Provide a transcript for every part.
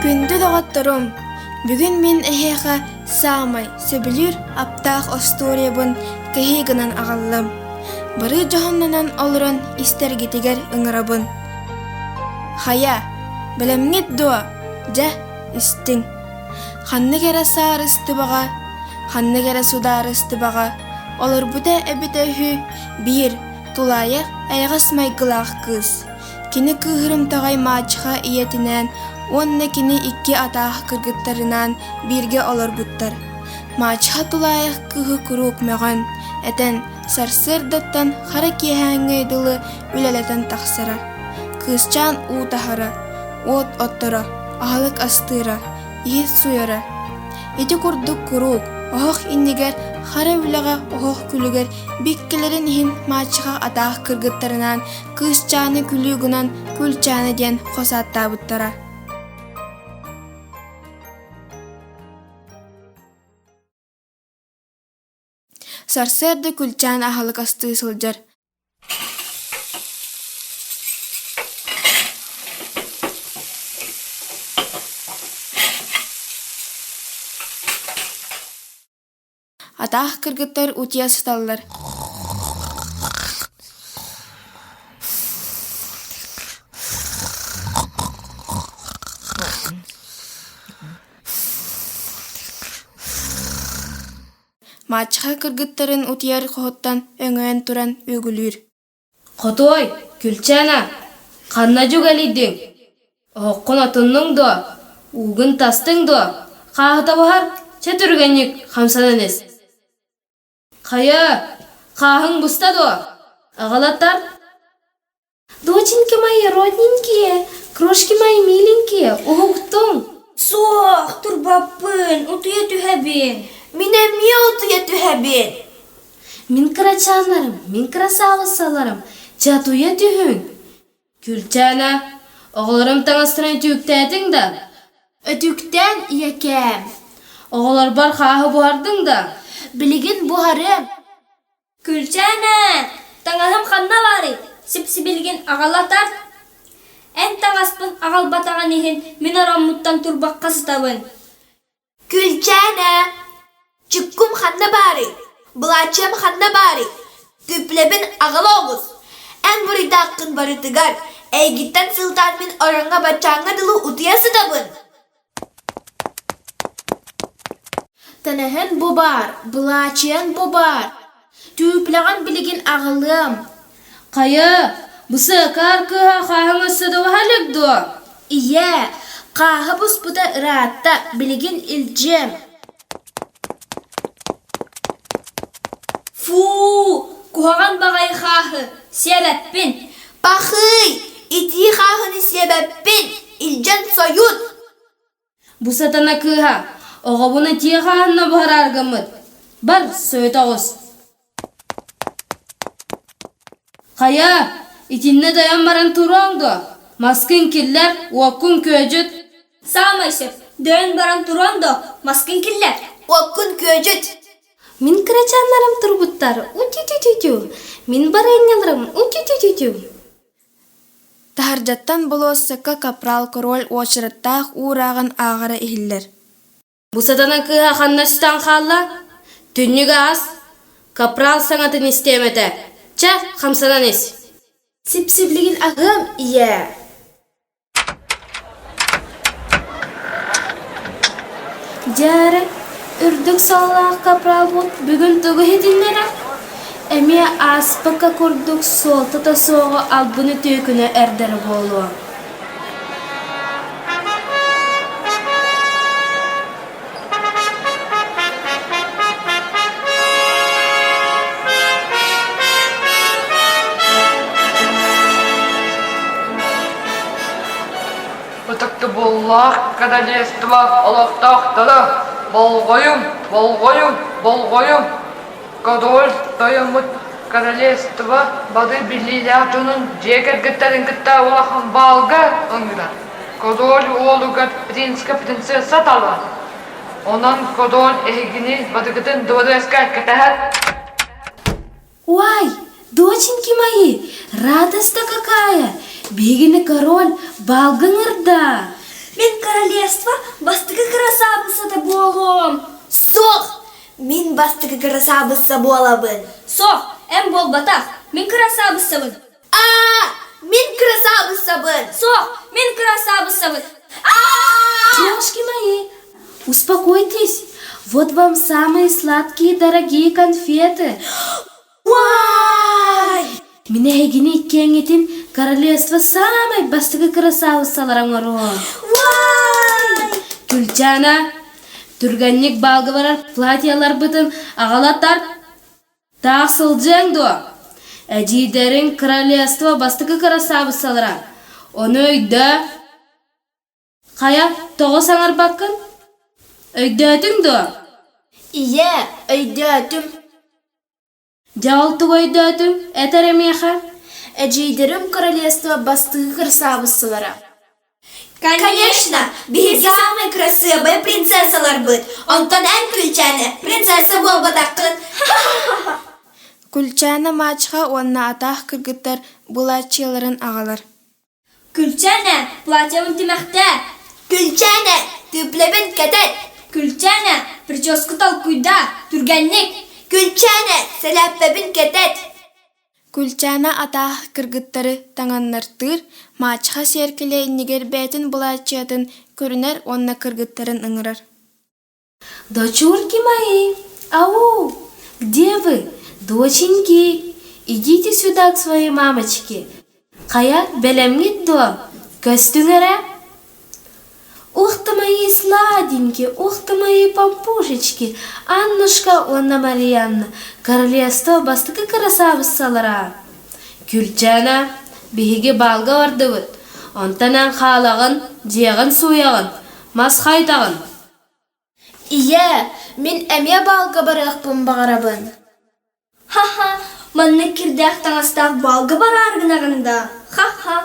Күндү доҕотторум, бүгүн мин эһиэхэ саамай сөбүлүүр аптаах остуоруйабын кэһии гынан аҕаллым. Бары дьоһуннанан олорон истэргитигэр ыҥырабын. Хайа, бэлэмҥит дуо? Дьэ, истиҥ. Ханнык эрэ саарыстыбаҕа, ханнык эрэ судаарыстыбаҕа олорбута эбитэ үһү биир тулаайах эйэҕэс майгылаах кыыс. Кини кыыһырымтаҕай мааччаха ийэтинээн уонна кини икки атаах кыргыттарынаан бииргэ олорбуттар. Мааччаха тулаайах кыыһы куруук мөҕөн, этэн, сарсыардаттан хара киэһээҥҥэ дылы үлэлэтэн тахсара. Кыысчаан уу таһара, уот отторо, аһылык астыыра, иһит сууйара. Ити курдук куруук оһох иннигэр хара үлэҕэ оһох күлүгэр биккэлэрин иһин мааччаха атаах кыргыттарынаан кыысчааны күлүү гынан Күлчаана диэн хос ааттаабыттара. Сарсыарда Күлчээн аһылык астыы сылдьар. Атаах кыргыттар утуйа сыталлар. Мааччаха кыргыттарын утуйар хоһуттан өҥөйөн туран үөгүлүүр Хотуой, Күлчээнэ, ханна дьүгэлийдиҥ? Оһоххун отуннуҥ дуо? Уугун тастыҥ дуо? Хааһыта буһар, чэ түргэнник хамсанан ис. Хайа, хааһыҥ буста дуо? Аҕалаттар Доченьки мои родненькие, крошки мои миленькие, уһуктуҥ! Суох, турбаппын, утуйа түһэбин. Мин эмиэ утуйа түһэбин. Мин кырачааннарым, мин красавицаларым, чэ утуйа түһүҥ. Күлчээнэ, оҕолорум таҥастарын өтүүктээтиҥ да? Өтүүктээн ийэкээм. Оҕолорбор хааһы буһардыҥ да? Билигин буһарыам. Күлчээнэ, таҥаһым ханна баарый? Сип-сибилигин аҕала тарт. Эн таҥаспын аҕалбатаҕын иһин мин ороммуттан турбакка сытабын. Күлчээнэ, чуккум ханна баарый? Былаачыйам ханна баарый? Түплэбин аҕала оҕус. Эн буруйдааххын барытыгар, эйигиттэн сылтаан мин ороҥҥо баччааҥҥа дылы утуйа сытабын. Тэнэһэн бу баар, былаачыйан бу баар, түүплэҕин билигин аҕалыам. Хайа, бу сыакаар кыыһа хааһыҥ өссө да уһа илик дуо? Ийээ, хааһы буспута ыраатта, билигин илдьиэм. Фуу, куһаҕан баҕайы хааһы, сиэбэппин. Пахыый, итии хааһыны сиэбэппин, илдьэн сойут. Бу сатана кыыһа, оҕобун итии хааһынна буһараары гыммыт. Бар, сойута оҕус. Хайа, итиннэ дойон баран туруоҥ дуо? Маскын киллэр, уоккун күөдьүт. Саамай сөп, дөйөн баран туруоҥ дуо? Маскын киллэр. Уоккун күөдьүт. Мин кырачааннарым турбуттар, утю-тю-тю-тю. Мин барыанньаларым, утю-тю-тю-тю. Таһырдьаттан болуоссакка капрал король уочараттаах уурааҕын ааҕара иһиллэр. Бу сатана кыыһа ханна сүтэн хаалла? Түннүк аас, капрал саҥатын истиэм этэ. Чэ, хамсанан ис. Сип-сиблигин аһыам, ийээ. Дьэ эрэ, үрдүк сололоох капралбыт бүгүн тугу иһитиннэрэр? Эмиэ ааспакка курдук суолтата суоҕу албыны түөкүнэ эрдэрэ буолуо. Ытыктабыллаах королевство олохтоохторо, болҕойуҥ, болҕойуҥ, болҕойуҥ! Король тойоммут королевство бары биллиилээх дьонун дьиэ кэргэттэрин кытта улахан баалга ыҥырар. Король уолугар принцка принцесса талар. Онон король эһигини барыгытын дворецка кэтэһэр. Ой, доченьки мои, радость-то какая! Биһигини король баалга ыҥырда! Мин король. королевство бастакы кырасаабыссата буолуом. Суох! Мин бастакы кырасаабысса буолабын. Суох, эн буолбатах. Мин кырасаабыссабын. Аа, мин кырасаабыссабын. Суох, мин кырасаабыссабын. Девушки мои, успокойтесь. Вот вам самые сладкие дорогие конфеты. Уай! Мин эһигини иккиэҥҥитин королевство саамай бастакы кырасаабыссалара оҥоруом. Уай! Күлчаана, түргэнник баалга барар платьеларбытын аҕала тарт. Таах сылдьыаҥ дуо? Эдьиийдэриҥ королевство бастакы кырасаабыссалара. Ону өйдөө. Хайа, тоҕо саҥарбаккын? Өйдөөтүҥ дуо? Ийээ, өйдөөтүм. Дьэ ол тугу өйдөөтүҥ, эт эрэ миэхэ. Эдьиийдэрим королевство бастакы кырасаабыссалара. Конечно, биһиги самай кырасыабай принцессаларбыт. Онтон эн Күлчээнэ принцесса буолбатаххын. Күлчээнэ мачеха уонна атаах кыргыттар былааччыйаларын аҕалар. Күлчээнэ, платьебын тимэхтээ. Күлчээнэ, түплэбин кэтэт. Күлчээнэ, прическа толкуйдаа, түргэнник. Күлчээнэ, сэлээппэбин кэтэт. Күлчээнэ атаах кыргыттары таҥыннартыыр, мачеха сиэркилэ иннигэр бэйэтин былааччыйатын көрүнэр уонна кыргыттарын ыҥырар Дочурки мои, ау, где вы, доченьки? Идите сюда к своей мамочке. Хайа, бэлэмҥит дуо? Көстүҥ эрэ? Ух ты мои сладенькие, ух ты мои пампушечки, Аннушка уонна Марианна, королевство бастакы кырасаабыссалара. Күлчээнэ, биһиги баалга бардыбыт, онтон эн хаалаҕын, дьиэҕин сууйаҕын, мас хайдаҕын. Ийээ, мин эмиэ баалга барыахпын баҕарабын. Ха-ха, маннык кирдээх таҥастаах баалга бараары гынаҕын да, ха-ха.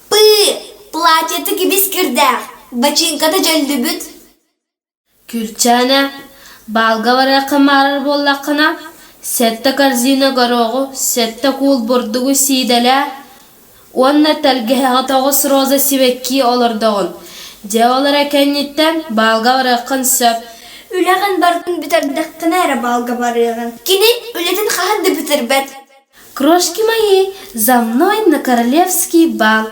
Пыы, платьета кибис кирдээх, бачыыҥката дьөллүбүт. Күлчээнэ, баалга барыаххын баҕарар буоллаххына, сэттэ корзина горооҕу, сэттэ куул бурдугу сиидэлээ уонна тэлгэһэҕэ 9 роза сибэкки олордоҕун. Дьэ ол эрэ кэнниттэн баалга барыаххын сөп. Үлэҕин барытын бүтэрдэххинэ эрэ баалга барыаҕын. Кини үлэтин хаһан да бүтэрбэт. Крошки мои, за мной на королевский бал.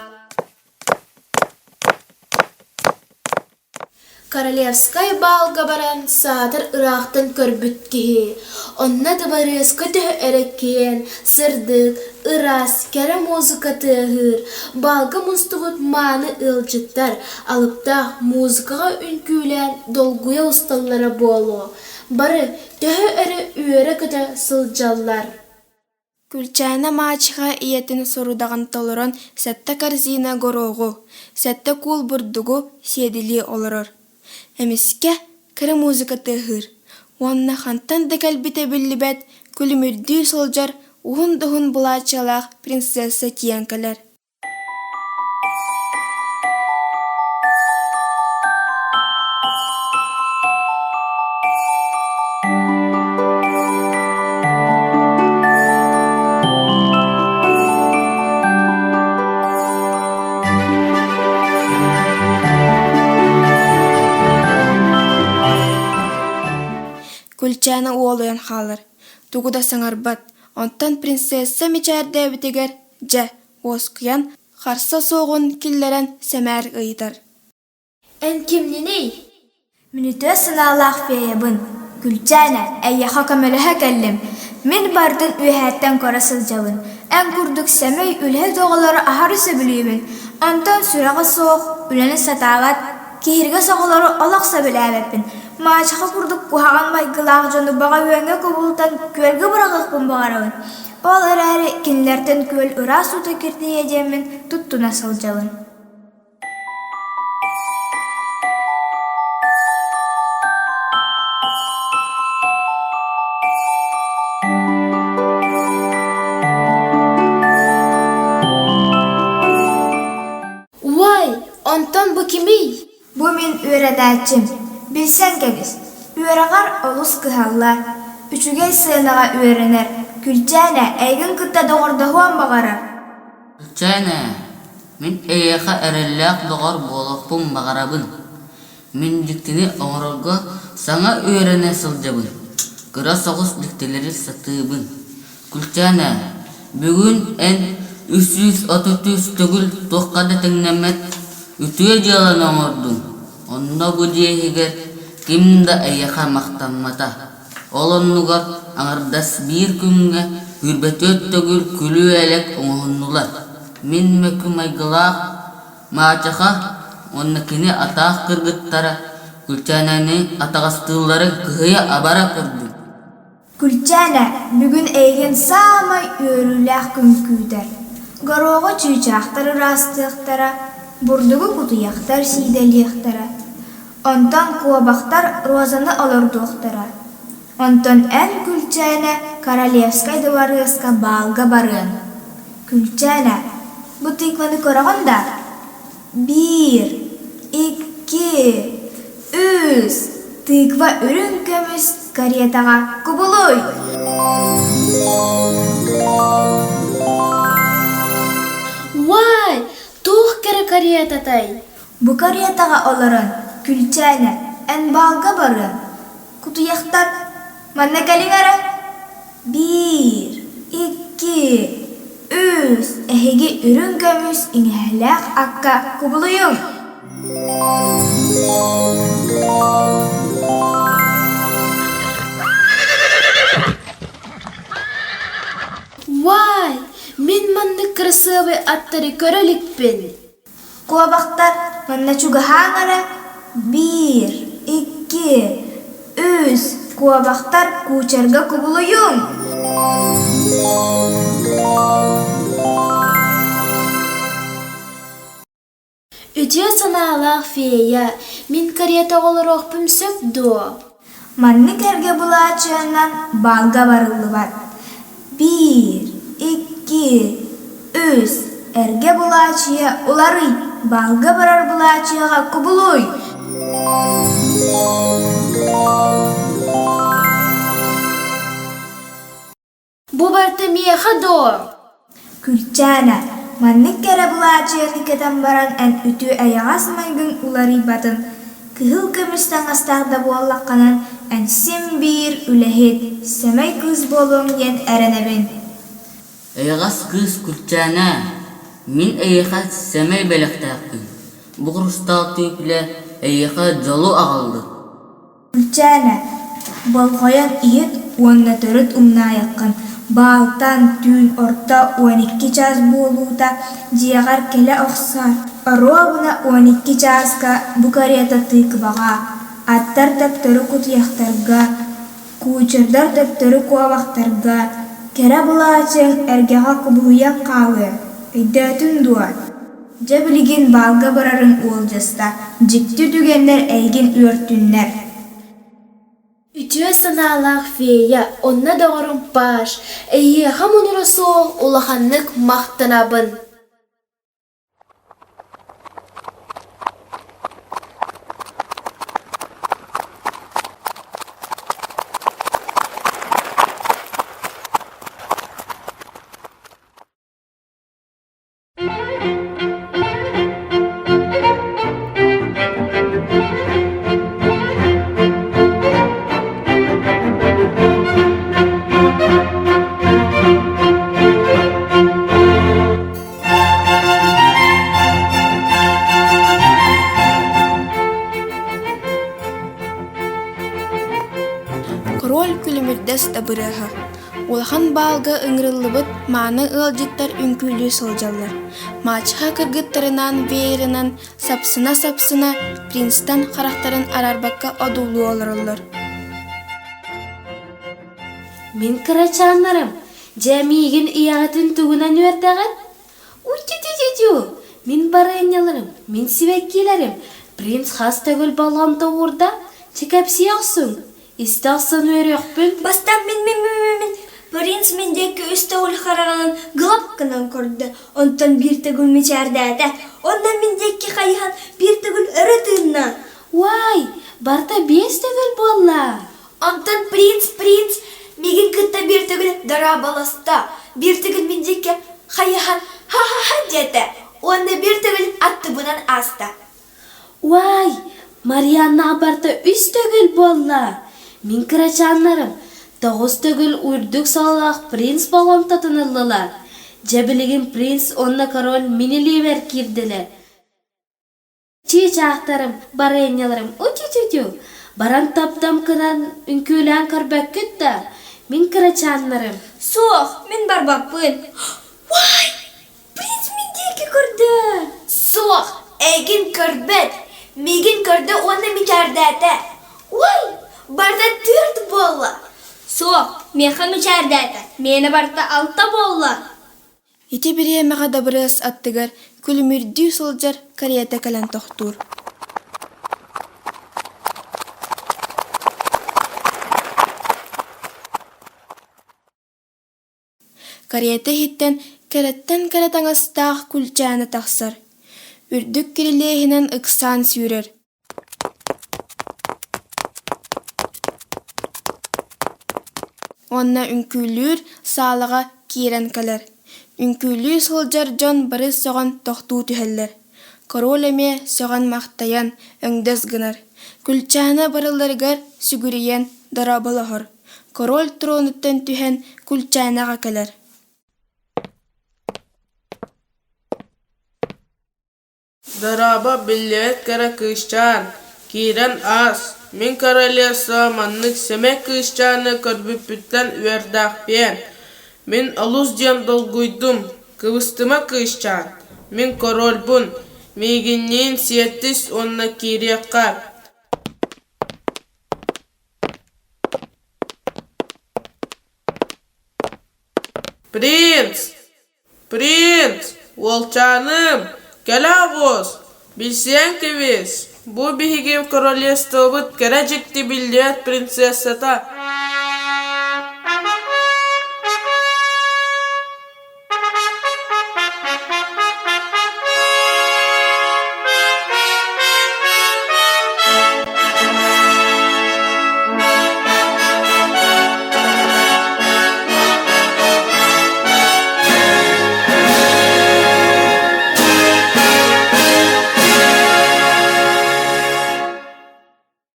Королевскай баалга баран саатар ыраахтан көрбүт киһи, онно дыбарыаска төһө эрэ киэн, сырдык, ыраас, кэрэ музыка тыаһыыр, баалга мустубут мааны ыалдьыттар алыптаах музыкаҕа үҥкүүлээн долгуйа усталлара буолуо, бары төһө эрэ үөрэ-көтө сылдьаллар. Күлчээнэ мачеха ийэтин сорудаҕын толорон сэттэ корзина горооҕу, сэттэ куул бурдугу сиэдилии олорор. Эмискэ кыра музыка тыаһыыр уонна хантан да кэлбитэ биллибэт күлүмүрдүү сылдьар уһун да уһун былаачыйалаах принцесса тиийэн кэлэр. Күлчээнэ уолуйан хаалар, тугу да саҥарбат, онтон принцесса мичээрдээбитигэр дьэ, уоскуйан, харса суоҕун киллэрэн сэмээр ыйытар Эн кимниний? Мин үтүө санаалаах феябын, Күлчээнэ, эйиэхэ көмөлөһө кэллим. Мин барытын үөһээттэн көрө сылдьабын. Эн курдук сэмэй үлэһит оҕолору аһары сөбүлүүбүн. Онтон сүрэҕэ суох, үлэни сатаабат, киһиргэс оҕолору олох сөбүлээбэппин. Маачаха курдук куһаҕан майгылаах дьону баҕа үөҥҥэ кубулутан күөлгэ быраҕыахпын баҕарабын. Ол эрээри кинилэртэн күөл ыраас уута киртийиэ диэммин туттуна сылдьабын. Уай, онтон бу кимий? Бу мин үөрэнээччим. Билсэн кэбис. Үөрэҕэр олус кыһаллар. Үчүгэй сыанаҕа үөрэнэр. Күлчээнэ, эйигин кытта доҕордоһуон баҕарар. Күлчээнэ! Мин эйиэхэ эрэллээх доҕор буолуохпун баҕарабын. Мин дьиктини оҥорорго саҥа үөрэнэ сылдьабын, кыра соҕус дьиктилэри сатыыбын. Күлчээнэ, бүгүн эн 333 төгүл туохха да тэҥнэммэт үтүө дьыаланы оҥордуҥ. Онно бу дьиэ иһигэр ким да эйиэхэ махтаммата. Ол оннугар аҥардас биир күҥҥэ 24 төгүл күлүү-элэк оҥоһуннулар. Мин мөкү майгылаах Маачаха уонна кини атаах кыргыттара Күлчээнэни атаҕастыылларын кыһыйа-абара көрдүм. Күлчээнэ, бүгүн эйигин саамай үөрүүлээх күн күүтэр. Горуоҕу чыычаахтар ыраастыахтара, бурдугу кутуйахтар сиидэлиэхтэрэ, онтон куобахтар розаны олордуохтара. Онтон эн, Күлчээнэ, Королевскай дыбарыаска баалга барыаҥ. Күлчээнэ, бу тыкваны көрөҕүн да? Биир, икки, үс, тыква үрүҥ көмүс каретаҕа кубулуй! Уай, туох кэрэ каретатай? Бу каретаҕа олорон, Күлчээнэ, эн баалга барыаҥ. Кутуйахтар, манна кэлиҥ эрэ. Биир, икки, үс, эһиги үрүҥ көмүс иҥэһэлээх акка кубулуйуҥ! Уай, мин маннык кырасыабай аттары көрө иликпин. Куобахтар манна чугаһааҥ эрэ, биир, икки, үс, куобахтар куучарга кубулуйуҥ! Үтүө санаалаах фея, мин карета оҕолоруохпун сөп дуо? Маннык эргэ былаачыйанан баалга барыллыбат. Биир, икки, үс, эргэ былаачыйа уларый, баалга барар былаачыйаҕа кубулуй! Бу барыта миэхэ дуо? Күлчээнэ, маннык кэрэ былаачыйаны кэтэн баран эн үтүө эйэҕэс майгыҥ уларыйбатын, кыһыл көмүс таҥастаах да буоллаххынан эн син биир үлэһит, сэмэй кыыс буолуоҥ диэн эрэнэбин. Эйэҕэс кыыс Күлчээнэ, мин эйиэхэ сэмэй бэлэхтээхпин. Бу хрустаал түүпүлэ эйиэхэ дьолу аҕаллын. Күлчээнэ, болҕойон иһит уонна төрүт умнаайаххын, баалтан түүн орто 12 чаас буолуута дьиэҕэр кэлэ охсоор, оруобуна 12 чааска бу карета тыыкыбаҕа, аттар төптөрү кутуйахтарга, куучардар төптөрү куобахтарга, кэрэ былаачыйаҥ эргэҕэ кубулуйан хаалыа, өйдөөтүҥ дуо? Дьэ билигин баалга барарыҥ уолдьаста, дьикти түгэннэр эйигин үөртүннэр. Үтүө санаалаах фея, онно доҕорум Паш, эйиэхэ мунура суох улаханнык махтанабын. Король күлүмүрдэс дабырыаһа Улахан баалга ыҥырыллыбыт мааны ыалдьыттар үҥкүүлүү сылдьаллар. Мачеха кыргыттарынаан веерынан сапсына-сапсына принцтан харахтарын араарбакка одуулуу олороллор. Мин кырачааннарым, дьэ миигин ийэҕитин тугунан үөрдэҕит? Утю-тю-тю-тю! Мин барыанньаларым, мин сибэккилэрим, принц хас төгүл болҕомто уурда, чэ кэпсии охсуҥ, Истэ охсон үөрүөхпүн. Бастаан мин мин мин мин мин принц мин диэки үс төгүл хараҕынан гылап гынан көрдө, онтон биир төгүл мичээрдээтэ, онно мин диэки хайыһан биир төгүл өрө тыынна. Уай, барыта биэс төгүл буолла. Онтон принц принц миигин кытта биир төгүл дорооболосто, биир төгүл мин диэки хайыһан ха-ха-ха диэтэ. уонна биир төгүл аттыбынан ааста. Уай, Марианнаҕа барыта үс төгүл буолла! Мин кырачааннарым тоҕус төгүл үрдүк сололоох принц болҕомтотун ыллылар. Дьэ билигин принц уонна король мин илиибэр киирдилэр. Чыычаахтарым, барыанньаларым утю-тю-тю, баран таптам гынан үҥкүүлээн көрбөккүт да, мин кырачааннарым. Суох, мин барбаппын. Уай, принц мин диэки көрдө. Суох, эйигин көрбөт. Миигин көрдө уонна мичээрдээтэ. Уай, барыта түөрт буолла. Суох, миэхэ мичээрдээтэ. Миэнэ барыта алта буолла. Ити бириэмэҕэ Дабырыас аттыгар күлүмүрдүү сылдьар карета кэлэн тохтуур. Карета иһиттэн кэрэттэн кэрэ таҥастаах Күлчээнэ тахсар, үрдүк кирилиэһинэн ыксаан сүүрэр. Уонна үҥкүүлүүр саалаҕа киирэн кэлэр. Үҥкүүлүү сылдьар дьон бары сөҕөн тохтуу түһэллэр. Король эмиэ сөҕөн-махтайан өҥдөс гынар. Күлчээнэ барыларыгар сүгүрүйэн дорооболоһор. Король тронуттан түһэн Күлчээнэҕэ кэлэр. Дорообо, биллибэт кэрэ кыысчаан, киирэн аас, мин королевство маннык сэмэй кыысчааны көрбүппүттэн үөрдээхпиэн. Мин олус диэн долгуйдум, кыбыстыма кыысчаан, мин корольбун, миигинниин сиэттис уонна киириэххэ. Принц! Принц! Уолчааным, кэлэ оҕус! Билсиэҥ кэбис, бу биһиги королевствобыт кэрэ дьикти биллибэт принцессата.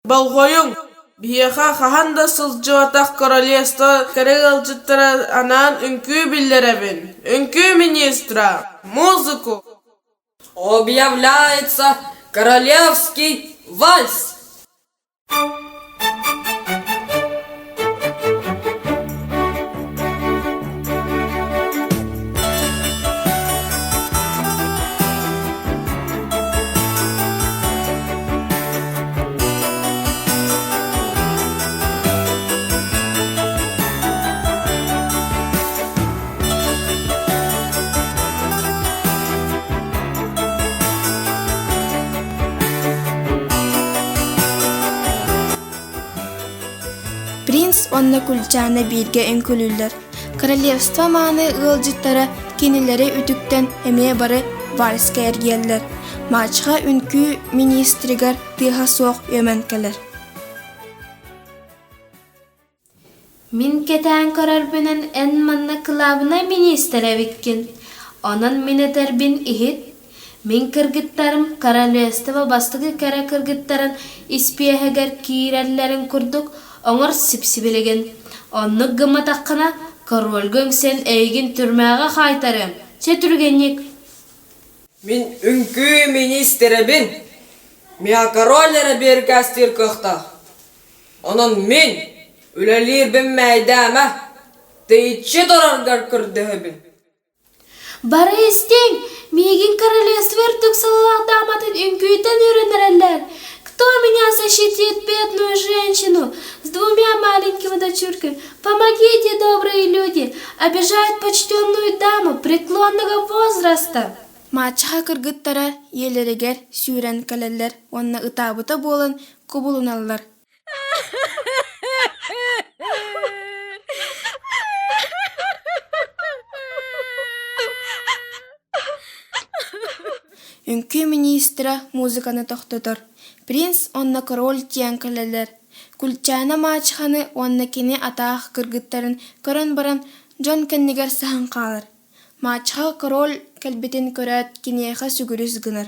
Болҕойуҥ, биһиэхэ хаһан да сылдьыбатах королевство кэрэ ыалдьыттара анаан үҥкүү биллэрэбин. Үҥкүү министра, музыку! Объявляется королевский вальс! Принц уонна Кульчаана бииргэ үҥкүүлүүллэр. Королевство мааны ыалдьыттара кинилэри үтүктэн эмиэ бары вальска эргийэллэр. Мачха үҥкүү министригэр тыаһа суох үөмэн кэлэр. Мин кэтээн көрөрбүнэн эн манна кылаабынай миниистир эбиккин, онон мин этэрбин иһит. Мин кыргыттарым королевство бастакы кэрэ кыргыттарын испиэһэгэр киирэллэрин курдук оҥор сипсибилигин. Оннук гымматаххына, корольга үҥсэн эйигин түрмэҕэ хаайтарыам. Чэ түргэнник. Мин үҥкүү миниистирэбин. Миэхэ король эрэ биэркээстиир кыахтаах. Онон мин үлэлиирбин мэһэйдээмэ, тэйиччи тураргар көрдөһөбүн. Бары истиҥ, миигин королевство үрдүк сылалаах дааматын үҥкүүтэн үөрэнэрэллэр. Кто меня защитит, бедную женщину, с двумя маленькими дочурками? Помогите, добрые люди, обижают почтенную даму преклонного возраста. Маччаха кыргыттара ийэлэригэр сүүрэн кэлэллэр уонна ытаабыта буолан кубулуналлар. Үҥкүү миниистирэ музыканы тохтотор. Принц уонна король тиийэн кэлэллэр. Кульчаана маачханы уонна кини атаах кыргыттарын көрөн баран дьон кэннигэр саһан хаалар. Мачеха король кэлбитин көрөөт киниэхэ сүгүрүс гынар.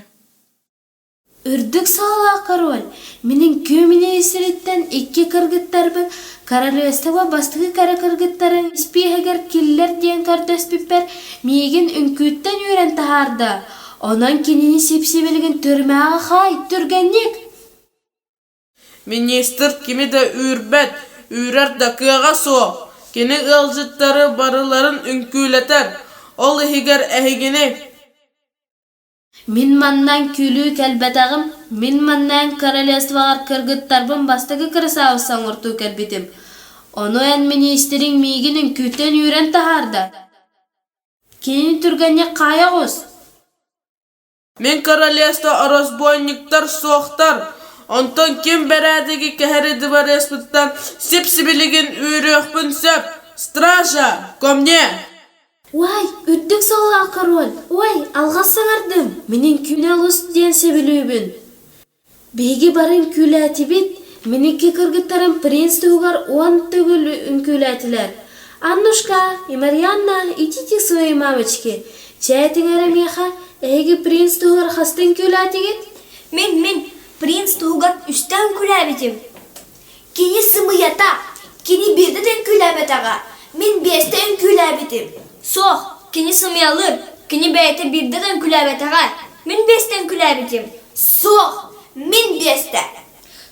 Үрдүк сыаллаах король, мин үҥкүү миниистириттэн икки кыргыттарбын королевство бастакы кэрэ кыргыттарын испииһэгэр киллэр диэн көрдөспүппэр миигин үҥкүүттэн үүрэн таһаарда. Онон кинини сип-сибилигин түрмэҕэ хаай, түргэнник! Министр кими да үүрбэт, үүрэр да кыаҕа суох. Кини ыалдьыттары барыларын үҥкүүлэтэр, ол иһигэр эһигини. Мин манна үҥкүүлүү кэлбэтэҕим, мин манна эн королевствоҕар кыргыттарбын бастакы кырасаабысса оҥортуу кэлбитим. Ону эн миниистириҥ миигин үҥкүүттэн үүрэн таһаарда. Кинини түргэнник хаайа оҕус. Мин королевство оросбуонньуктар суохтар, онтон ким бэрээдэги кэһэри дыбарыаспыттан сип-сибилигин үүрүөхпүн сөп. Стража, ко мне! Уай, үрдүк сололоох король, уай, алҕас саҥардым, мин үҥкүүнү олус диэн сөбүлүүбүн. Биһиги бары үҥкүүлээтибит, мин икки кыргыттарым принц туһугар 10 төгүл үҥкүүлээтилэр. Аннушка и Марианна, идите к своей мамочке. Чээтиҥ эрэ миэхэ, эһиги принц туһугар хаста үҥкүүлээтигит? Мин, мин принц туһугар үстэ үҥкүүлээбитим. Кини сымыйата, кини биирдэ да үҥкүүлээбэтэҕэ, мин биэстэ үҥкүүлээбитим. Суох, кини сымыйалыыр, кини бэйэтэ биирдэ да үҥкүүлээбэтэҕэ, мин биэстэ үҥкүүлээбитим. Суох, мин биэстэ.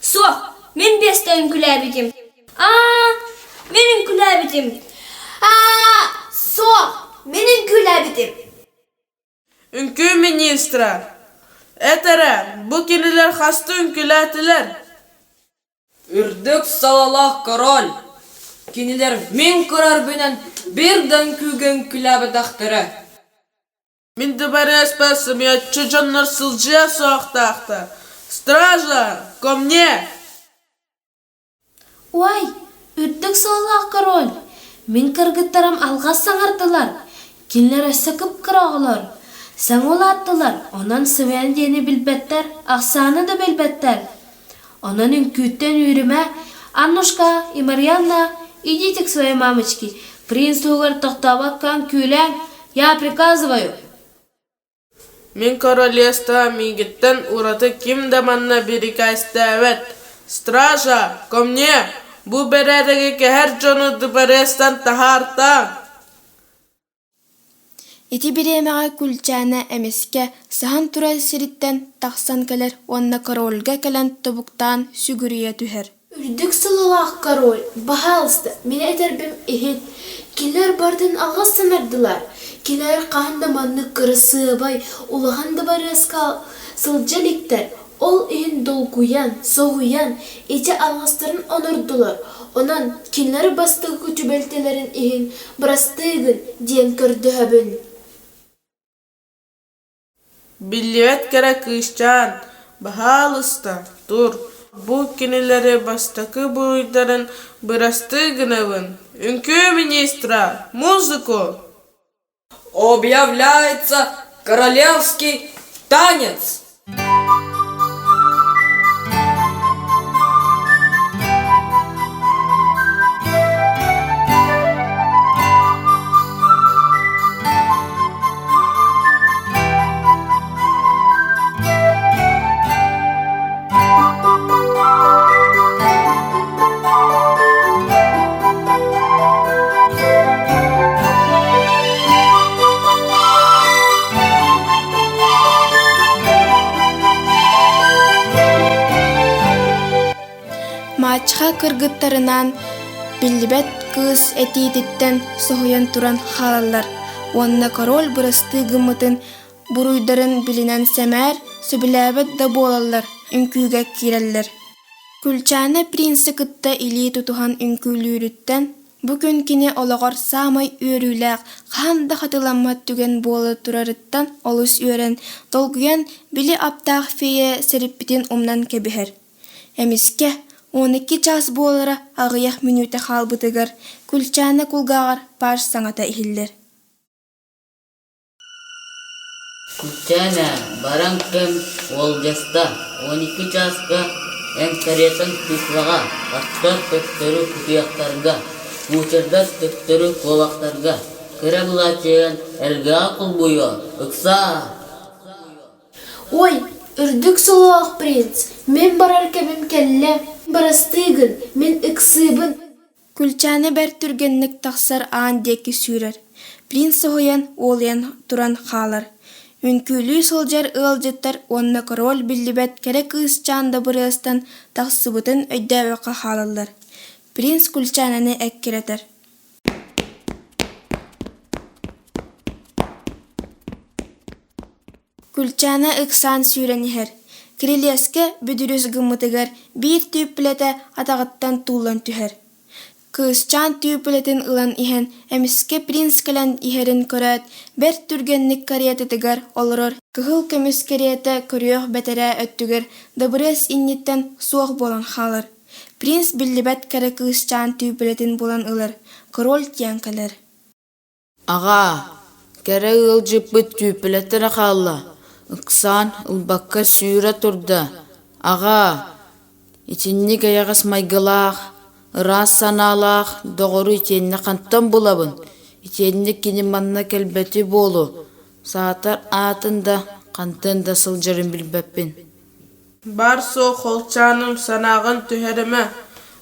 Суох, мин биэстэ үҥкүүлээбитим. Аа, мин үҥкүүлээбитим. Аа, суох, мин үҥкүүлээбитим. Үҥкүү министрэ, эт эрэ, бу кинилэр хаста үҥкүүлээтилэр? Үрдүк сололоох король, кинилэр мин көрөрбүнэн биир да үҥкүүгэ үҥкүүлээбэтэхтэрэ. Мин дыбарыаспар сымыйаччы дьоннор сылдьыа суохтаахтар. Стража, ко мне! Уай, үрдүк суоллаах король, мин кыргыттарым алҕас саҥардылар, кинилэр өссө кып-кыра оҕолор. Саҥа улааттылар, онон сымыйаны диэни билбэттэр, ахсааны да билбэттэр. Онон үҥкүүттэн үүрүмэ, Аннушка и Марианна, идите к своей мамочке, принц туһугар тохтообокко үҥкүүлээҥ, я приказываю. Мин королевство миигиттэн ураты ким да манна бирикээстээбэт. Стража, ко мне! Бу бэрээдэги кэһэр дьону дыбарыастан таһаартааҥ! Ити бириэмэҕэ Күлчээнэ эмискэ саһан турар сириттэн тахсан кэлэр уонна корольга кэлэн тобуктаан сүгүрүйэ түһэр. Үрдүк сололоох король, баһаалыста, мин этэрбин иһит. Кинилэр барытын алҕас санардылар. Кинилэр хаһан да маннык кырасыабай, улахан дыбарыаска сылдьа иликтэр. Ол иһин долгуйан, соһуйан, ити алҕастарын онордулар. Онон кинилэр бастакы түбэлтэлэрин иһин бырастыы гын диэн көрдөһөбүн. Биллибэт кэрэ кыысчаан, баһаалыста, тур, бу кинилэри бастакы буруйдарын бырастыы гынабын. Үҥкүү министра, музыку! Объявляется королевский танец! Маачха кыргыттарынаан биллибэт кыыс этиититтэн соһуйан туран хаалаллар уонна король бырастыы гыммытын буруйдарын билинэн сэмээр, сөбүлээбэт да буолаллар, үҥкүүгэ киирэллэр. Күлчээнэ принцы кытта илии тутуһан үҥкүүлүүрүттэн бу күн кини олоҕор саамай үөрүүлээх, хаһан да хатыламмат түгэн буола турарыттан олус үөрэн, долгуйан били аптаах фея сэриппитин умнан кэбиһэр. Эмискэ, 12 чаас буолара аҕыйах мүнүүтэ хаалбытыгар, Күлчээнэ кулгааҕар паж саҥата иһиллэр. Күлчээнэ, баран кэм уолдьаста, 12 чааска эн каретаҥ тыытыаҕа, аттар төттөрү кутуйахтарга, кучердар төттөрү куобахтарга. кэрэ былааччыйан эргэҕэ кулбуйуо, ыксаа! Ой, үрдүк сололоох принц, мин барар кэмим кэллэ, бырастыы гын, мин ыксыыбын. Күлчээнэ бэрт түргэнник тахсар аан диэки сүүрэр, принц соһуйан, уолуйан туран хаалар. Үҥкүүлүү сылдьар ыалдьыттар уонна король биллибэт кэрэ кыысчаан дабырыастан тахсыбытын өйдөөбөккө хаалаллар. Принц Күлчээнэни эккирэтэр. Күлчээнэ ыксаан сүүрэн иһэр, кирилиэскэ бүдүрүс гыммытыгар биир түүппүлэтэ атаҕыттан тууллан түһэр. Кыысчаан түүппүлэтин ылан иһэн, эмискэ принц кэлэн иһэрин көрөөт, бэрт түргэнник каретатыгар олорор кыһыл көмүс кэриэтэ көрүөх бэтэрээ өттүгэр дыбарыас инниттэн суох буолан хаалар. Принц биллибэт кэрэ кыысчаан түүппүлэтин булан ылар, король тиийэн кэлэр. Аҕаа, кэрэ ыалдьыппыт түүппүлэтэ эрэ хаалла, ыксаан, ылбакка сүүрэ турда. Аҕаа, итинник эйэҕэс майгылаах, ыраас санаалаах доҕору итиэннэ хантан булабын? Итиэннэ кини манна кэлбэтэ буолуо, саатар аатын да, хантан да сылдьарын билбэппин. Баар-суох холчааным санааҕын түһэримэ,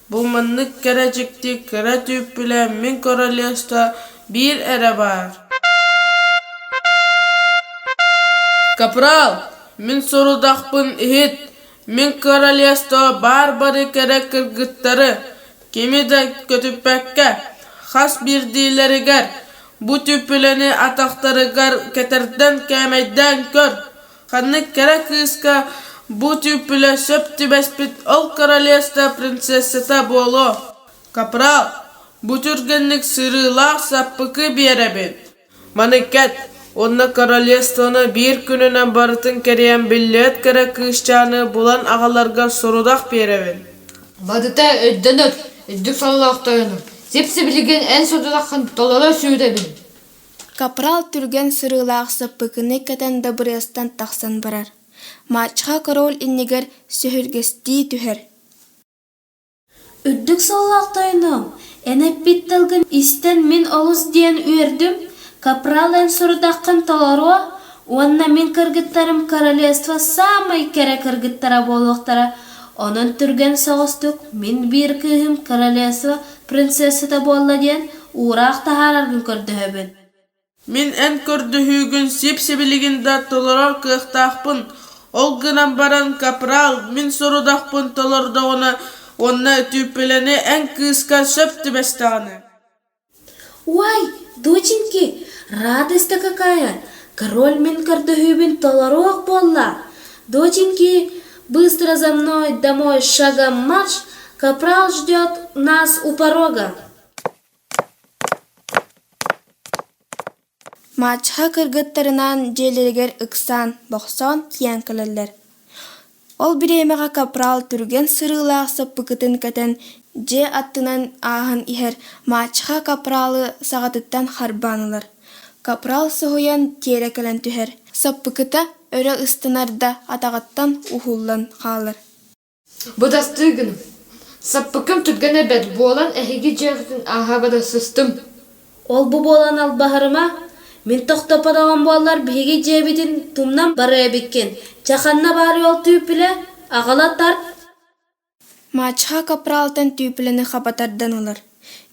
бу маннык кэрэ дьикти кыра түүппүлэ мин королевство биир эрэ баар. Капрал, мин сорудахпын иһит, мин королевство баар бары кэрэ кыргыттары, кими да көтүппэккэ, хас биирдиилэригэр бу түүппүлэни атахтарыгар кэтэрдэн кээмэйдээн көр, Ханнык кэрэ кыыска бу түүппүлэ сөп түбэспит ол королевство принцессата буолуо. Капрал, бу түргэнник сырыылаах саппыкы биэрэбин. Маны кэт, уонна королевствоны биир күнүнэн барытын кэрийэн биллибэт кэрэ кыысчааны булан аҕаларга сорудах биэрэбин. Барыта өйдөнөр, үрдүк сололоох тойонум. Сип-сибилигин эн сорудаххын толоро сүүрэбин. Капрал түргэн сырыылаах саппыкыны кэтэн дабырыастан тахсан барар, мачха король иннигэр сөһүргэстии түһэр. Үрдүк сололоох тойонуом, эн эппит тылгын истэн мин олус диэн үөрдүм, капрал эн сорудаххын толоруо уонна мин кыргыттарым королевство саамай кэрэ кыргыттара буолуохтара, онон түргэн соҕустук мин биир кыыһым королевство принцессата буолла диэн уураах таһаараргын көрдөһөбүн. Мин эн көрдөһүүгүн сип-сибилигин да толорор кыахтаахпын, ол гынан баран капрал мин сорудахпын толордоҕуна уонна түүппүлэни эн кыыска сөп түбэстэҕинэ Уай, доченьки, радость-то какая! Король мин көрдөһүүбүн толоруох буолла! Доченьки, быстро за мной домой шагом марш, капрал ждет нас у порога. Мачха кыргыттарынаан дьиэлэригэр ыксаан, бохсоон тиийэн кэлэллэр. Ол бириэмэҕэ капрал түргэн сырыылаах саппыкытын кэтэн, дьиэ аттынан ааһан иһэр Мачха капралы саҕатыттан харбаан ылар. Капрал соһуйан тиэрэ кэлэн түһэр, саппыкыта өрө ыстанар да атаҕыттан уһуллан хаалар. Бырастыы гын, саппыкым түргэнэ бэрт буолан эһиги дьиэҕитин ааһа бара сыстым. Ол-бу буолан албаһырыма, мин тохтоппотоҕум буоллар биһиги дьиэбитин тумнан барыа эбиккин. Чэ ханна баарый ол түүппүлэ, аҕала тарт. Мачха капралтан түүпүлэни хаба тардан ылар.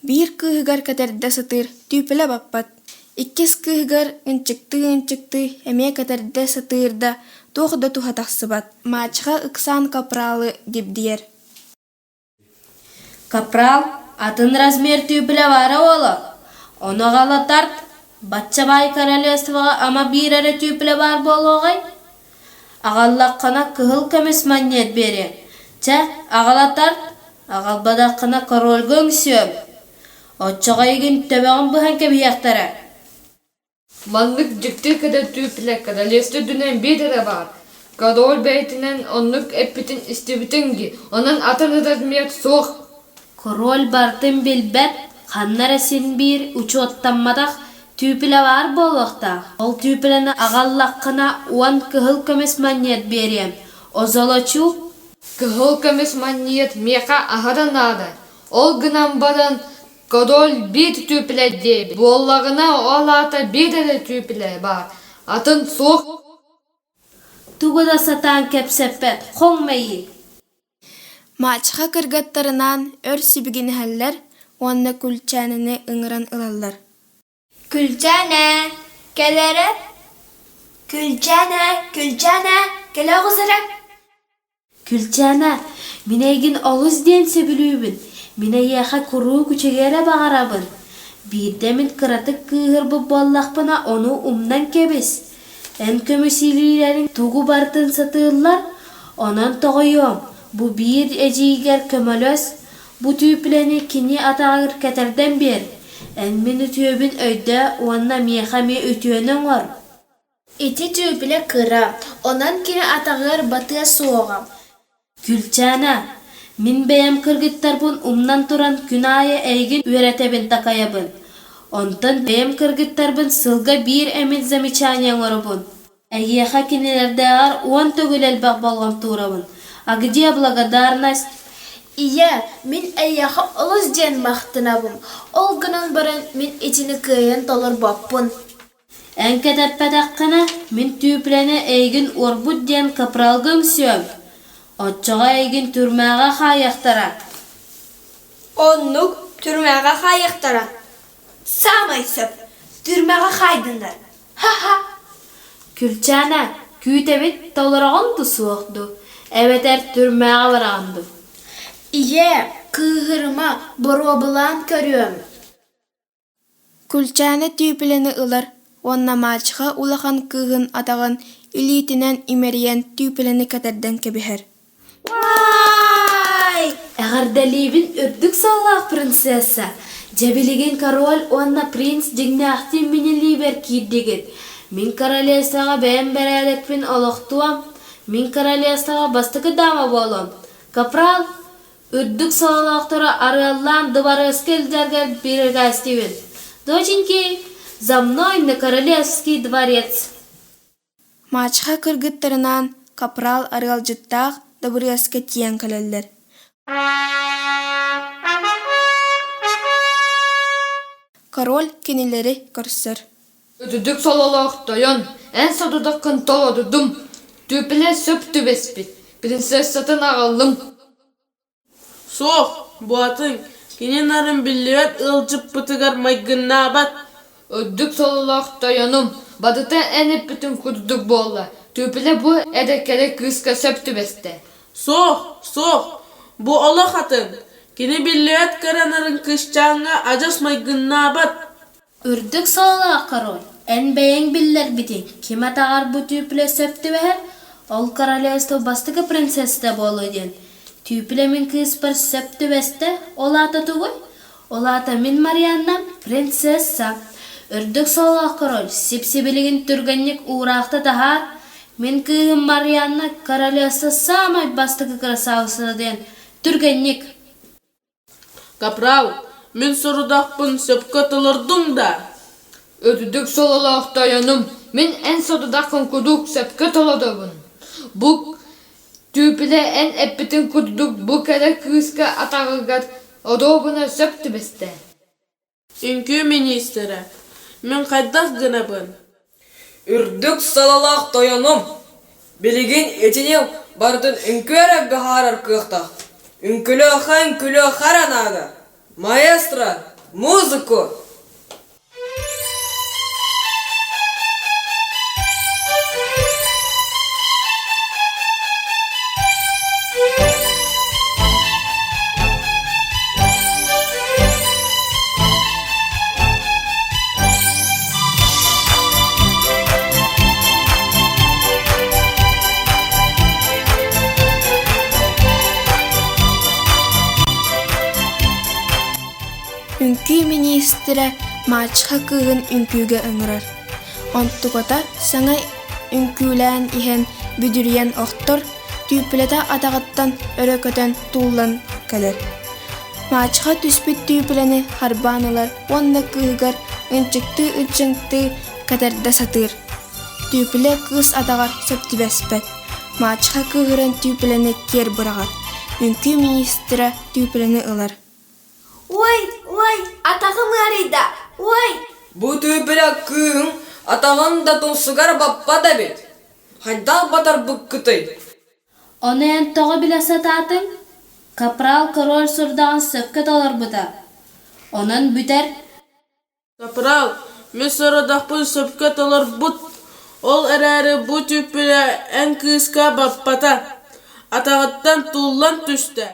Биир кыыһыгар кэтэрдэ сатыыр, түүпүлэ баппат. Иккис кыыһыгар ынчыктыы-ынчыктыы эмиэ кэтэрдэ сатыыр да, туох да туһа тахсыбат. Мачха ыксаан капралы дибдийэр. Капрал, атын размер түүпүлэ баара уолу. Ону аҕала тарт, бачча баай королевствоҕа ама биир эрэ түүпүлэ баар буолуоҕай? Аҕаллаххына кыһыл көмүс манньыат биэриэм. Чэ, аҕала тарт, аҕалбатаххына корольга үҥсүөм. Оччоҕо эйигин төбөҕүн быһан кэбиһиэхтэрэ. Маннык дьикти кэрэ королевство үрдүнэн биир эрэ баар. Король бэйэтинэн оннук эппитин истибитиҥ дии, онон атын размер суох. Король барытын билбэт, ханна эрэ син биир учуоттамматах түүпүлэ баар буолуохтаах. Ол түүпүлэни аҕаллаххына уон кыһыл көмүс манньыат биэриэм. Озолочу Кыһыл көмүс манньыат миэхэ аһара наада. Ол гынан баран. Король биир түүпүлэ диэбит буоллаҕына, ол аата биир эрэ түүпүлэ баар, атын суох. Тугу да сатаан кэпсэппэт хоҥ мэйии Мачха кыргыттарынаан өр сибигинэһэллэр уонна Күлчээнэни ыҥыран ылаллар. Күлчээнэ, кэл эрэ, Күлчээнэ, Күлчээнэ, кэлэ оҕус эрэ. Күлчээнэ, мин эйигин олус диэн сөбүлүүбүн, мин эйиэхэ куруук үчүгэйи эрэ баҕарабын. Биирдэ мин кыратык кыыһырбыт буоллахпына ону умнан кэбис. Эн көмүс илиилэриҥ тугу барытын сатыыллар, онон тоҕойуом, бу биир эдьиийгэр көмөлөс, бу түүпүлэни кини атаҕар кэтэрдэн биэр. Эн мин үтүөбүн өйдөө уонна миэхэ эмиэ үтүөнү оҥор. Ити түүпүлэ кыра, онон кини атаҕар батыа суоҕа. Күлчээнэ, мин бэйэм кыргыттарбын умнан туран күн аайы эйигин үөрэтэбин-такайабын. Онтон бэйэм кыргыттарбын сылга биир эмит замечание оҥоробун. Эйиэхэ кинилэрдээҕэр 10 төгүл элбэх болҕомто уурабын. А где благодарность? Ийээ, мин эйиэхэ олус диэн махтанабын, ол гынан баран мин итини кыайан толорбоппун. Эн кэтэппэтэххинэ, мин түүпүлэни эйигин уорбут диэн капралга үҥсүөм. Оччоҕо эйигин түрмэҕэ хаайыахтара. Оннук түрмэҕэ хаайыахтара. Саамай сөп, түрмэҕэ хаайдыннар. Ха-ха! Күлчээнэ, күүтэбит толороҕун дуу суох дуу, эбэтэр түрмэҕэ бараҕын дуу? Ийээ, кыыһырыма, боруобалаан көрүөм. Күлчээнэ түүпүлэни ылар уонна мачеха улахан кыыһын атаҕын илиитинэн имэрийэн түүпүлэни кэтэрдэн кэбиһэр. Уай! Эҕэрдэлиибин үрдүк сыаллаах принцесса! Дьэ билигин король уонна принц дьиҥнээхтии мин илиибэр киирдигит. Мин королевствоҕа бэйэм бэрээдэкпин олохтуом, мин королевствоҕа бастакы дама буолуом. Капрал, Үрдүк сололоохтору арыаллаан дыбарыаска илдьэргэр бирикээстиибин. Доченьки, за мной на королевский дворец! Мачеха кыргыттарынаан капрал арыалдьыттаах дыбарыаска тиийэн кэлэллэр. Король кинилэри көрсөр. Үрдүк сололоох тойон, эн сорудаххын толордум, түүпүлэ сөп түбэспит, принцессатын аҕаллым. Суох, буотуҥ, кини нарын биллибэт ыалдьыппытыгар майгыннаабат. Үрдүк сололоох тойонум, барыта эн эппитиҥ курдук буолла, түүпүлэ бу эрэ кэрэ кыыска сөп түбэстэ. Суох, суох, бу олох атын, кини биллибэт кэрэ нарын кыысчааҥҥа адьас майгыннаабат. Үрдүк сололоох король, эн бэйэҥ биллэрбитиҥ, ким атаҕар бу түүпүлэ сөп түбэһэр, ол королевство бастакы принцессата буолуо диэн. Түүпүлэ мин кыыспар сөп түбэстэ, ол аата тугуй? Ол аата мин Марианнам принцесса. Үрдүк сололоох король, сип-сибилигин түргэнник уураахта таһаар, мин кыыһым Марианна королевство саамай бастакы красавицата диэн түргэнник. Капрал, мин сорудахпын сөпкө толордуҥ да? Үрдүк сололоох тойонум, мин эн сорудаххын куруук сөпкө толоробун. Бу түүпүлэ эн эппитиҥ курдук бу кэрэ кыыска атаҕыгар оруобуна сөп түбэстэ. Үҥкүү миниистирэ, мин хайдах гынабын? Үрдүк салалаах тойонум, билигин итини барытын үҥкүү эрэ быһаарар кыахтаах. Үҥкүлүөххэ үҥкүлүөххэ эрэ наада. Маэстро, музыку! Үҥкүү миниистирэ мачеха кыыһын үҥкүүгэ ыҥырар. Онтуката саҥа үҥкүүлээн иһэн бүдүрүйэн охтор, түүпүлэтэ атаҕыттан өрө көтөн тууллан кэлэр. Мачеха түспүт түүпүлэни харбаан ылар уонна кыыһыгар ынчыктыы-ынчыктыы кэтэрдэ сатыыр. Түүпүлэ кыыс атаҕар сөп түбэспэт. Мачеха кыыһыран түүпүлэни киэр быраҕар. Үҥкүү миниистирэ түүпүлэни ылар. Ой, ой, атаҕым ыарыйда, ой! Бу түүпүлэ кыыһыҥ атаҕын да тумсугар баппат эбит. Хайдах батарбыккытый? Ону эн тоҕо билэ сатаатыҥ? Капрал король сордаҕын сөпкө толорбута. Онон бүтэр Капрал, мин сорудахпын сөпкө толорбут, ол эрээри бу түүппүлэ эн кыыска баппата, атаҕыттан туллан түстэ.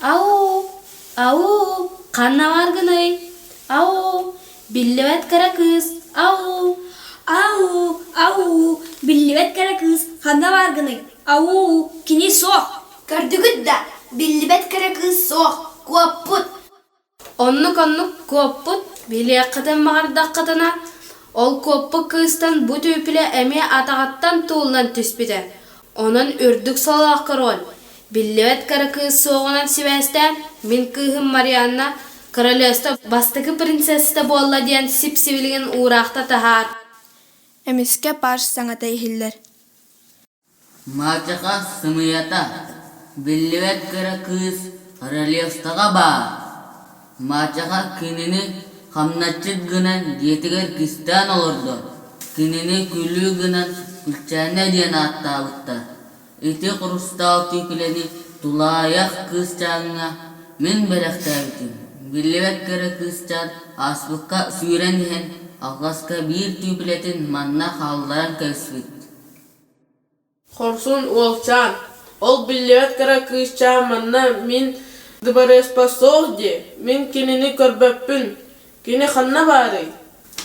Ау, ау, ханна бааргыный? Ау, биллибэт кыра кыыс, ау! Ау, ау, биллибэт кэрэ кыыс ханна бааргыный? Ау, кини суох. Көрдүгүт да, биллибэт кэрэ кыыс суох, куоппут. Оннук-оннук куоппут, билиэххитин баҕардаххытына, ол куоппут кыыстан бу түүпүлэ эмиэ атаҕыттан тууллан түспүтэ. Онон үрдүк солоох король, биллибэт кыра кыыс суоҕунан сибээстээн, мин кыыһым Марианна королевство бастакы принцессата буолла диэн сип-сибилигин уураахта таһаар. Эмискэ паж саҥата иһиллэр. Маачаха сымыйата, биллибэт кыра кыыс королевствоҕа баар. Маачаха кинини хамначчыт гынан дьиэтигэр кистээн олордо, кинини күлүү гынан Күлчээнэ диэн ааттаабыттар. Ити хурустаал түүпүлэни тулаайах кыысчааҥҥа мин бэлэхтээбитим. Биллибэт кыра кыысчаан ааспыкка сүүрэн иһэн алҕаска биир түүпүлэтин манна хаалларан кэбиспит. Хорсун уолчаан, ол биллибэт кыра кыысчаан манна мин дыбарыаспар суох дии, мин кинини көрбөппүн, кини ханна баарый?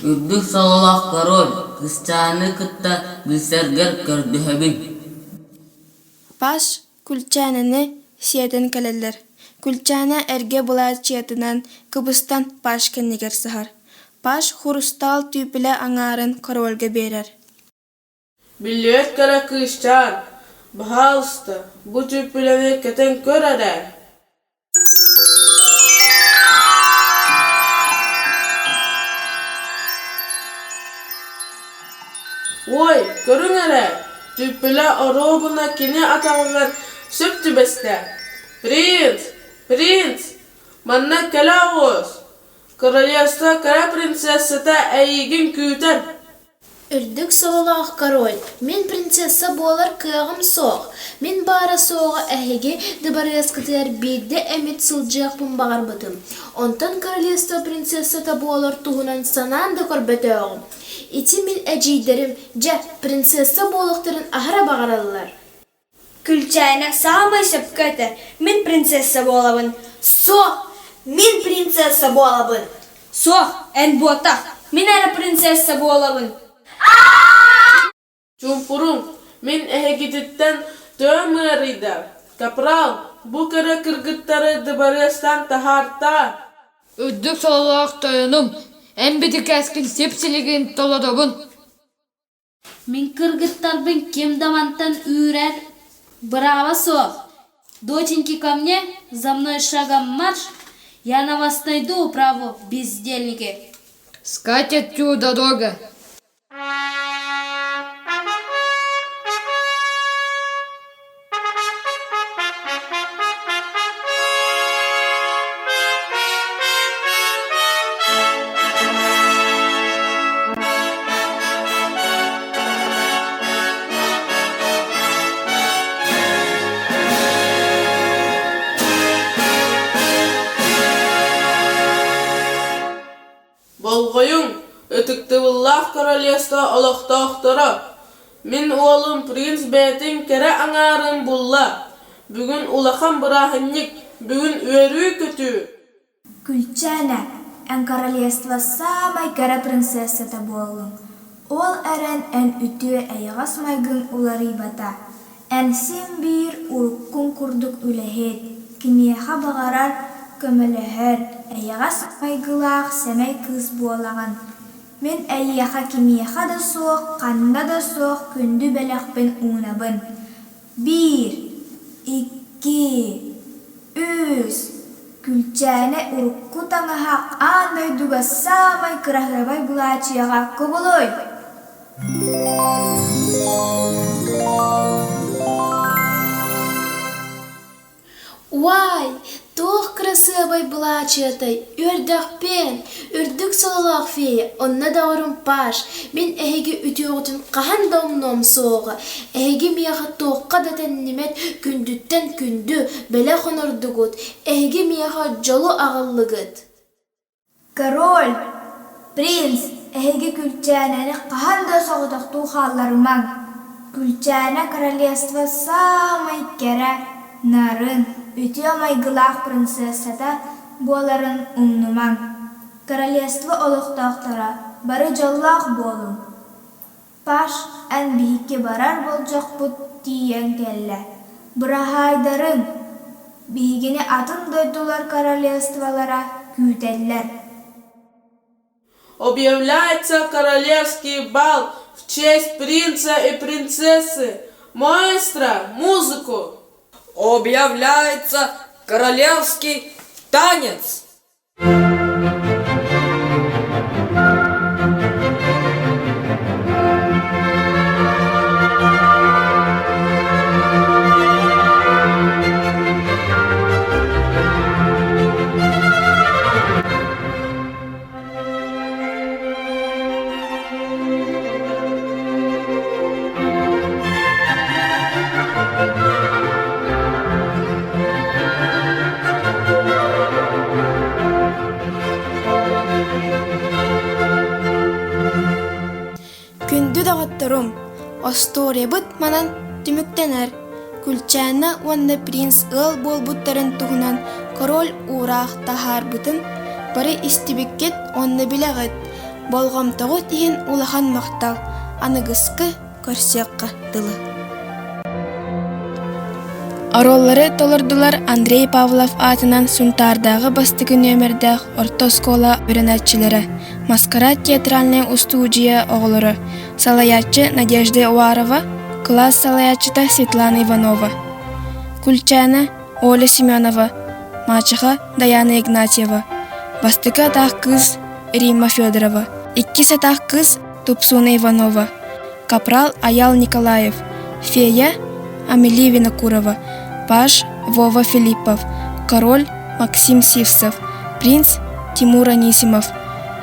Үрдүк сололоох король кыысчааны кытта билсэргэр көрдөһөбүн. Паш Күлчээнэни сиэтэн кэлэллэр. Күлчээнэ эргэ былаачыйатынан кыбыстан Паш кэннигэр саһар. Паш хурустаал түүпүлэ аҥаарын корольга биэрэр. Биллибэт кэрэ кыысчаан, баһаалыста, бу түүпүлэни кэтэн көр эрэ. Уой, көрүҥ эрэ, түүпүлэ оруобуна кини атаҕыгар сөп түбэстэ. Принц! Принц! Манна кэлэ оҕус! Королевство кыра принцессата эйигин күүтэр! Үрдүк сололоох король, мин принцесса буолар кыаҕым суох. Мин баара-суоҕа эһиги дыбарыаскытыгар биирдэ эмит сылдьыахпын баҕарбытым. Онтон королевство принцессата буолар туһунан санаан да көрбөтөөҕүм. Ити мин эдьиийдэрим, дьэ, принцесса буолуохтарын аһара баҕараллар. Күлчээнэ саамай сөпкө этэр, мин принцесса буолабын. Суох, мин принцесса буолабын. Суох, эн буотах, мин эрэ принцесса буолабын. Чуумпуруҥ, мин эһигититтэн төһөм ыарыйда? Капрал, бу кэрэ кыргыттары дыбарыастан таһаартаа! Үрдүк сололоох тойонум, эн битикээскин сип-силигин толоробун. Мин кыргыттарбын ким да мантан үүрэр бырааба суох. Доченьки ко мне, за мной шагом марш, я на вас найду управу, бездельники. Скатертью дорога. Болҕойуҥ, ытыктабыллаах королевство олохтоохторо! Мин уолум принц бэйэтин кэрэ аҥаарын булла. Бүгүн улахан бырааһынньык, бүгүн үөрүү-көтүү! Күлчээнэ, эн королевство саамай кэрэ принцессата буоллуҥ. Ол эрэн эн үтүө эйэҕэс майгыҥ уларыйбата. Эн син биир уруккуҥ курдук үлэһит, кимиэхэ баҕарар көмөлөһөр, эйэҕэс майгылаах сэмэй кыыс буолаҕын. Мин эйиэхэ кимиэхэ да суох, ханна да суох күндү бэлэхпин уунабын. Биир, икки, үс, Күлчээнэ урукку таҥаһа аан дойдуга саамай кыраһыабай былаачыйаҕа кубулуй! Уай! Туох кырасыабай былаачыйатай, үөрдэхпиэн, үрдүк сололоох фея, онно доҕорум Паш, мин эһиги үтүөҕүтүн хаһан да умнуом суоҕа, эһиги миэхэ туохха да тэннимэт күндүттэн күндү, бэлэх онордугут, эһиги миэхэ дьолу аҕаллыгыт. Король, принц, эһиги Күлчээнэни хаһан да соҕотохтуу хаалларымаҥ. Күлчээнэ королевство саамай кэрэ, нарын, үтүө майгылаах принцессата буоларын умнумаҥ. Королевство олохтоохторо бары дьоллоох буолуҥ. Паш, эн биһикки барар болдьохпут тиийэн кэллэ. Быраһаайдарыҥ! Биһигини атын дойдулар королевстволара күүтэллэр. Объявляется королевский бал в честь принца и принцессы. Маэстро, музыку! Объявляется королевский танец! Күндү доҕотторум, остуоруйабыт манан түмүктэнэр. Күлчээнэ уонна принц ыал буолбуттарын туһунан король уураах таһаарбытын бары истибиккит уонна билэҕит. Болҕомтоҕут иһин улахан махтал. Аныгыскы көрсүөххэ дылы. Оруоллары толордулар Андрей Павлов аатынан Сунтаардааҕы бастакы нүөмэрдээх орто оскуола үөрэнээччилэрэ, Маскарад театральнай устуудьуйа оҕолоро, салайааччы Надежда Уарова, кылаас салайааччыта Светлана Иванова, Кульчана Оля Семенова, мачеха Даяна Игнатьева, бастакы атаах кыыс Римма Федорова, иккис атаах кыыс Тупсуна Иванова, капрал Аял Николаев, фея Амелия Винокурова, паж Вова Филиппов, король Максим Сивцев, принц Тимур Анисимов,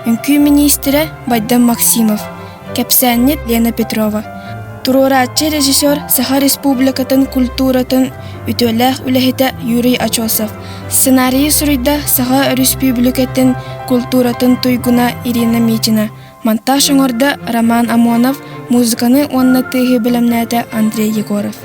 үҥкүү миниистирэ Байдам Максимов, кэпсээнньит Лена Петрова, туруорааччы режиссер Саха Республикатын культуратын үтүөлээх үлэһитэ Юрий Очосов, сценарийы суруйда Саха Өрөспүүбүлүкэтин культуратын туйгуна Ирина Митина, Монтаж оҥордо Роман Амонов, музыканы уонна тыаһы бэлэмнээтэ Андрей Егоров.